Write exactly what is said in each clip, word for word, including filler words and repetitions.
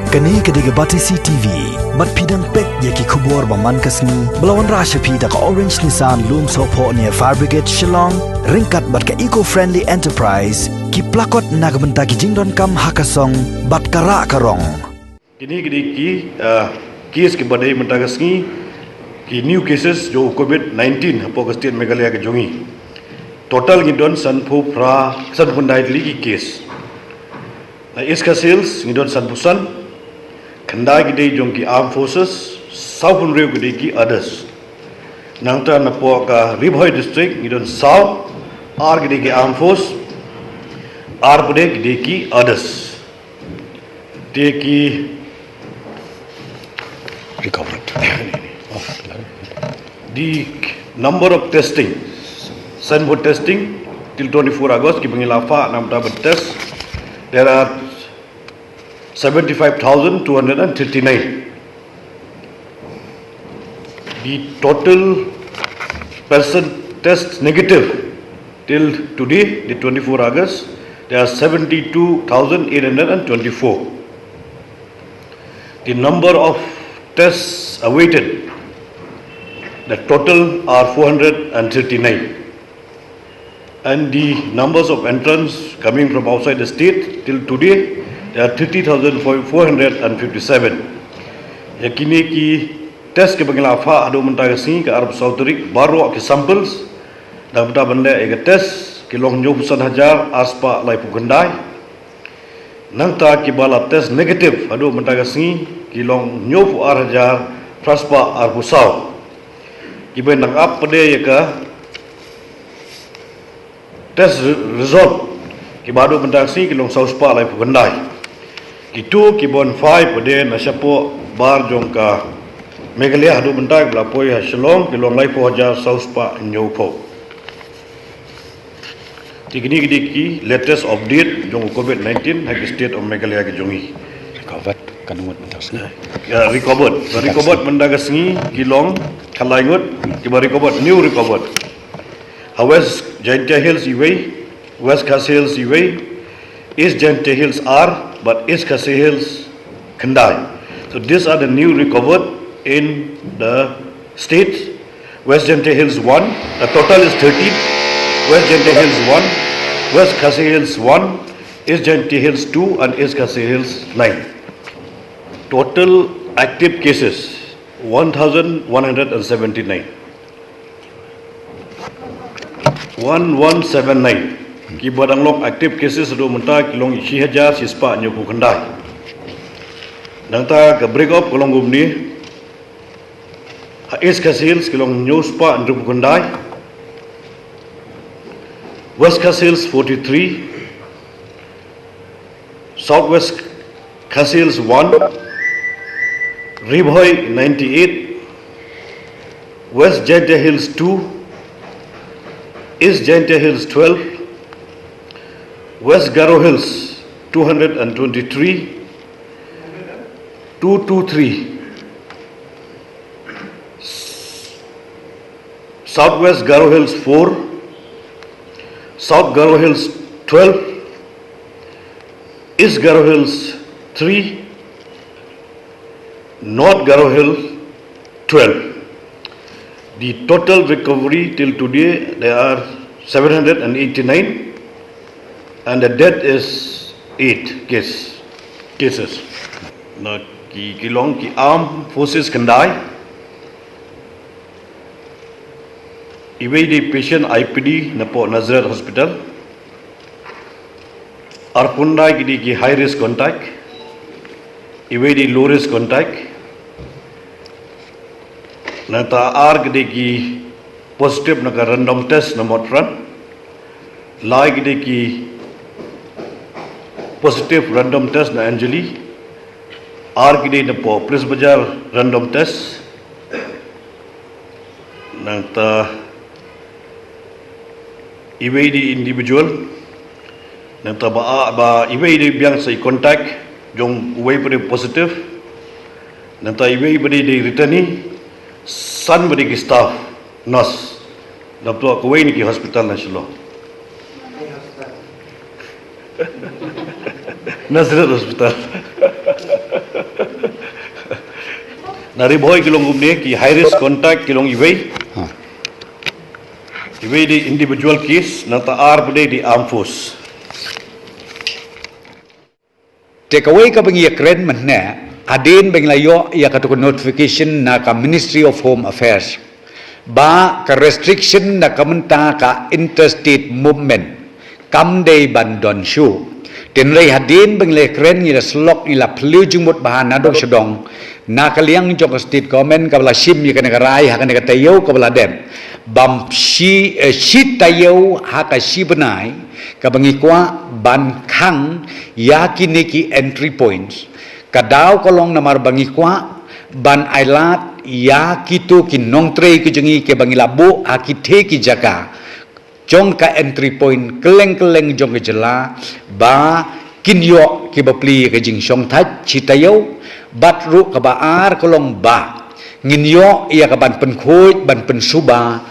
Kane ka dei ka Batesi T V. Bad phi dang peit ïa ki khubor ba man ka sngi ba la wanrah sha phi da ka Orange Nissan Lumsohphoh near Fire Brigade Shillong, ryngkat bad ka Eco Friendly Enterprise, ki plakot na ka bynta ki jingdonkam ha ka song bad ka rah ka rong. Kine ki dei ki, ah, case kiba dei mynta ka sngi, ki new cases jong u COVID nineteen hapoh ka state Meghalaya ka jong ngi. Total ngi don sanphew phra, sanphew khyndai tylli ki case. Na East Khasi Hills ngi don sanphew san, khyndai ki dei jong ki armed forces, sawphew hynriew ki dei ki others. Nangta napoh ka Ri Bhoi district ngi don saw, ar ki dei ki armed force, arphew ki dei ki others. Te ki recovered. The number of testing, sample testing till twenty-four August, kiba ngi la phah namar ban test, there are seventy-five thousand two hundred and thirty-nine. The total person test negative till today, the twenty-four August, there are seventy-two thousand eight hundred and twenty-four. The number of tests awaited, the total are four hundred and thirty-nine. And the numbers of entrants coming from outside the state till today, there are thirty thousand four hundred and fifty-seven. Ïa kine ki test kiba ngi la phah haduh mynta ka sngi, ka arphew saw tarik, baroh ki samples, da ka bynta ban leh ïa ka test, ki long hynñiewphew san hajar arspah laiphew khyndai. Nangta kiba la test negative haduh mynta ka sngi, ki long hynñiewphew ar hajar phraspah arphew saw. Kiba nang ap pat de ïa ka test re-, result, kiba haduh mynta ka sngi ki long sawspah laiphew khyndai. Kito ki ban phai pat de na shapoh bar jong ka Meghalaya haduh mynta kiba la poi ha Shillong, ki long laiphew hajar sawspah hynñiewphew. Te kine ki dei ki latest update jong u COVID nineteen ha ki state of Meghalaya ki jong ngi. Recovered, kan ngut mynta ka sngi. Ïa, recovered. Recovered mynta ka sngi ki long khatlai ngut, kiba recovered, new recovered. Ha West Jaintia Hills iwei, West Khasi Hills iwei, East Jaintia Hills ar, bad East Khasi Hills khyndai. So these are the new recovered in the state. West Jaintia Hills one, the total is thirteen. West Jaintia Hills one, West Khasi Hills one, East Jaintia Hills two, and East Khasi Hills nine. Total active cases, one thousand one hundred and seventy-nine. One one seven nine. Kiba dang long active cases haduh mynta ki long shi hajar shispah hynñiewphew khyndai. Nangta ka break up ka long kumne. Ha East Khasi Hills ki long hynñiewspah hynriewphew khyndai. West Khasi Hills forty-three. Southwest Khasi Hills one, Ri Bhoi ninety-eight, West Jaintia Hills two, East Jaintia Hills twelve, West Garo Hills two hundred and twenty-three, two two three, Southwest Garo Hills four, South Garo Hills twelve, East Garo Hills three, North Garo Hills twelve. The total recovery till today, there are seven hundred and eighty-nine, and the death is eight case, cases. Na ki, ki long ki armed forces khyndai. Iwei i dei patient I P D napoh Nazareth Hospital. Arphew khyndai ki dei ki high risk contact. Iwei i dei low risk contact. Nangta ar ki dei ki positive na ka random test na Motphran. Lai ki dei ki positive random test na Anjali. Ar ki dei napoh Police Bazar random test. Nangta iwei i dei individual. Nangta ba, ba iwei i dei biang sa i contact jong uwei pat i dei positive. Nangta iwei pat i dei returnee. San pat i dei ki staff nurse. Dap tu kawei na ki hospital na Shillong. Nazareth Hospital. Na Ri Bhoi ki long kumne, ki high risk contact ki long iwei. Iwei dei individual case, nangta ar pat dei armed force. Te kawei kaba ngi ïakren mynne, hadien ba ngi la ïoh ïa katu ka notification na ka Ministry of Home Affairs ba ka restriction na ka bynta ka interstate movement kam dei ban don shuh. Hynrei hadien ba ngi la ïakren, ngi la syllok, ngi la plie jingmut bha na dong sha dong, na ka liang jong ka state government kaba la shim ïa kane ka rai ha kane ka taïew kaba la dep, bym shi, eh, shi taïew ha ka shi bnai, kaba ngi kwah ban khang ïa kine ki entry points. Ka daw ka long namar ba ngi kwah ban ailad ïa kito ki nongtrei ki jong ngi kiba ngi la buh ha kitei ki jaka jong ka entry point kylleng kylleng jong ka jylla, ba kin ïoh kiba plie ka jingshongthait shi taïew. Bad ruh kaba ar ka long ba ngin ïoh ïa kaban pynkhuid ban pynsuba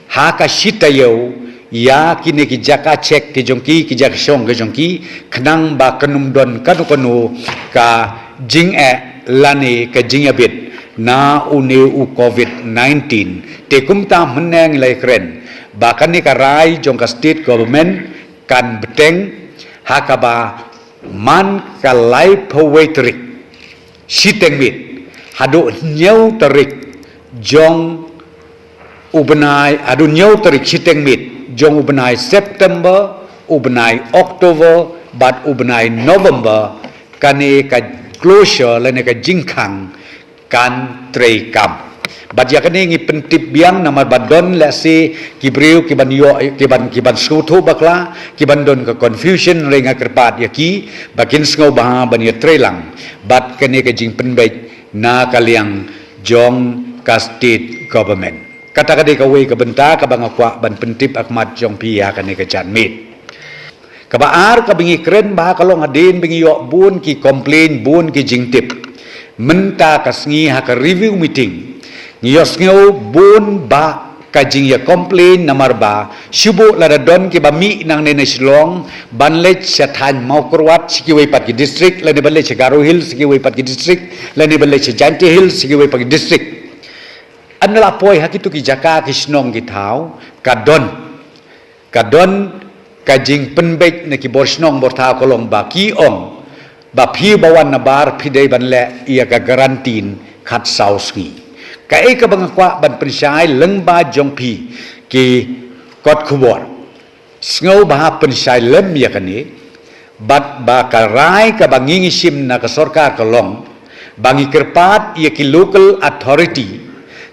ha ka shi taïew ïa kine ki jaka check ki jong ki, ki jaka shong ki jong ki, khnang ba kan ym don kano kano ka jingeh lane ka jingïabit na une u covid nineteen. Te kumta mynne ngi la ïakren ba kane ka rai jong ka state government kan bteng ha kaba man ka laiphew wei tarik shiteng miet haduh hynñiew tarik jong u bnai, haduh hynñiew tarik shiteng miet jong u bnai September, u bnai October bad u bnai November, kane ka closure lane ka jingkhang kan treikam. Bad ïa kane ngi pyntip biang namar ba don lehse ki briew kiban ïoh, kiban, kiban sngewthuh bakla, kiban don ka confusion. Hynrei nga kyrpad ïa ki ba kin sngewbha ban ïatreilang bad kane ka jingpynbeit na ka liang jong ka state government. Kata ka dei kawei ka bynta kaba nga kwah ban pyntip ha khmat jong phi ïa kane ka janmiet. Kaba ar kaba ngi kren bha ka long hadien ba ngi ïoh bun ki complain, bun ki jingtip. Mynta ka sngi ha ka review meeting ngi ïohsngew bun ba ka jingïa complain namar ba shu buh lada don kiba mih nangne na Shillong ban leit sha thaiñ Mawkyrwat sha kiwei pat ki district, lane ban leit sha Garo Hills sha kiwei pat ki district, lane ban leit sha Jaintia Hills sha kiwei pat ki district. Ynda la poi ha kito ki jaka ki shnong ki thaw, ka don, ka don ka jingpynbeit na ki bor shnong bor thaw ka long ba ki ong ba phi ba wan nabar phi dei ban leh ïa ka quarantine khatsaw sngi. Kaei kaba nga kwah ban pynshai lyngba jong phi ki kot khubor, sngewbha pynshai lem ïa kane. Bad ba ka rai kaba ngi ngi shim na ka sorkar ka long ba ngi kyrpad ïa ki local authority,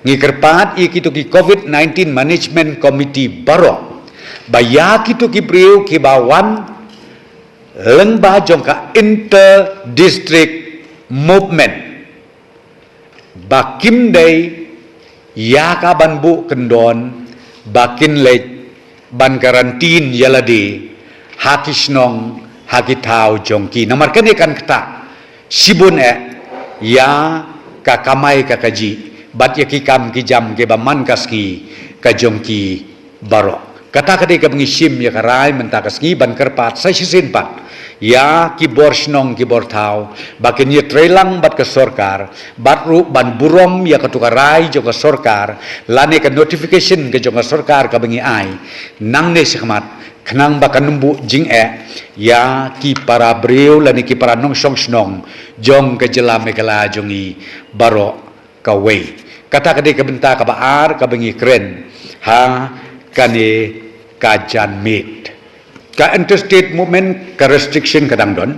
ngi kyrpad ïa kito ki covid nineteen management committee baroh, ba ïa kito ki briew kiba wan lyngba jong ka inter district movement, ba kim dei ïa kaban buh kyndon ba kin leit ban quarantine ïa lade ha ki shnong ha ki thaw jong ki. Namar kane kan ktah shibun eh ïa ka kamai ka kajih bad ïa ki kam ki jam kiba man ka sngi ka jong ki baroh. Kata ka dei kaba ngi shim ïa ka rai mynta ka sngi ban kyrpad sa shisien pat ïa ki bor shnong ki bor thaw ba kin ïatreilang bad ka sorkar, bad ruh ban burom ïa katu ka rai jong ka sorkar lane ka notification ka jong ka sorkar kaba ngi ai nangne shakhmat, khnang ba kan ym buh jingeh ïa ki para briew lane ki para nongshong shnong jong ka jylla Meghalaya jong ngi baroh kawei. Kata ka dei ka bynta kaba ar kaba ngi kren ha kane ka janmiet. Ka interstate movement ka restriction ka dang don.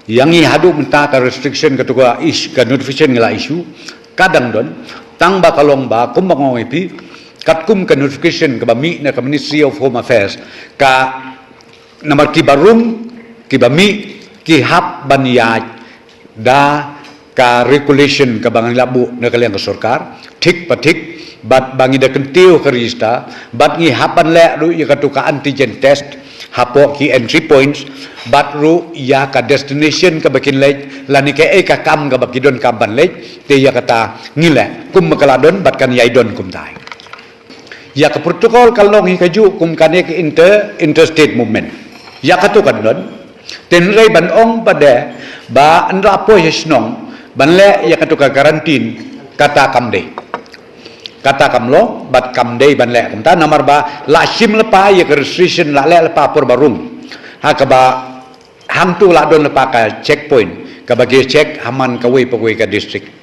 Ïa ngi haduh mynta ka restriction katu ka is-, ka notification ngi la issue ka dang don. Tang ba ka long ba kumba nga ong ïa phi, katkum ka notification kaba mih na ka Ministry of Home Affairs, ka namar kiba rung, kiba mih, ki hap ban ïaid da ka regulation kaba ngi la buh na ka liang ka sorkar, thik pa thik, bad ba ngi da kyntiew ka register, bad ngi hap ban leh ruh ïa katu ka antigen test hapoh ki entry points, bad ruh ïa ka destination kaba kin leit lane kaei ka kam kaba ki donkam ban leit. Te ïa kata ngi leh kumba ka la don bad kan ïai don kumtai. Ïa ka protocol ka long hi kajuh kum kane ka inter, interstate movement. Ïa katu kan don. Hynrei ban ong pat de ba ynda la poi ha shnong ban leh ïa katu ka quarantine, Kata kam dei. Kata kam long bad kam dei ban leh kumta namar ba la shim lypa ïa ka registration, la leh lypa por ba rung. Ha kaba hangtu la don lypa ka checkpoint kaba ki check ha man kawei pa kawei ka district.